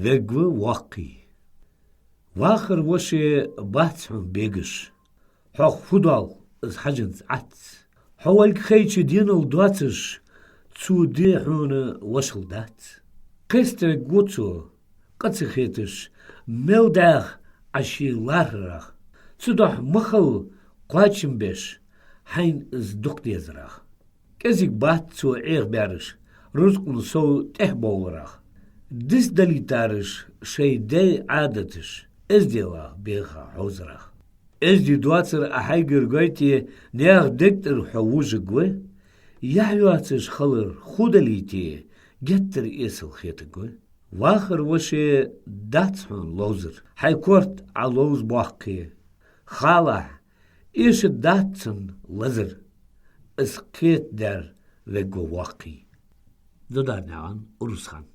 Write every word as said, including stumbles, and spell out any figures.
вегва воккхий. Вахар воше бац хьона бегаш, хьох фу доал из хьажанза Ӏац. Хьо волга хайча денал доацаш, цо де хьона вошал дац. Кхестаргва цо, къа ца хеташ, мел дӀаьха Ӏа ший лархӀарах. Цудухьа ма хила кхоачам беш хьайна из дукха дезарах. КӀезига бац цо Ӏехабаьраш рузкъан сов тӀехбовларах. Дицдалийтараш шоай даьй Ӏадаташ эзделах беха хьовзарах. Эздий доацар Ӏа хьайгара гойте, наьха дег тӀара хьо вужаргва, яхь йоацаш хилар ху далийте, геттара эсала хетаргва. Вахар воше дац хьона ловзар, хьай корта Ӏа ловза боккхе. Халахь, эшаргдац цунна лазар, из кхетадаьр вегва воккхий. Дударнаькъан Урусхан.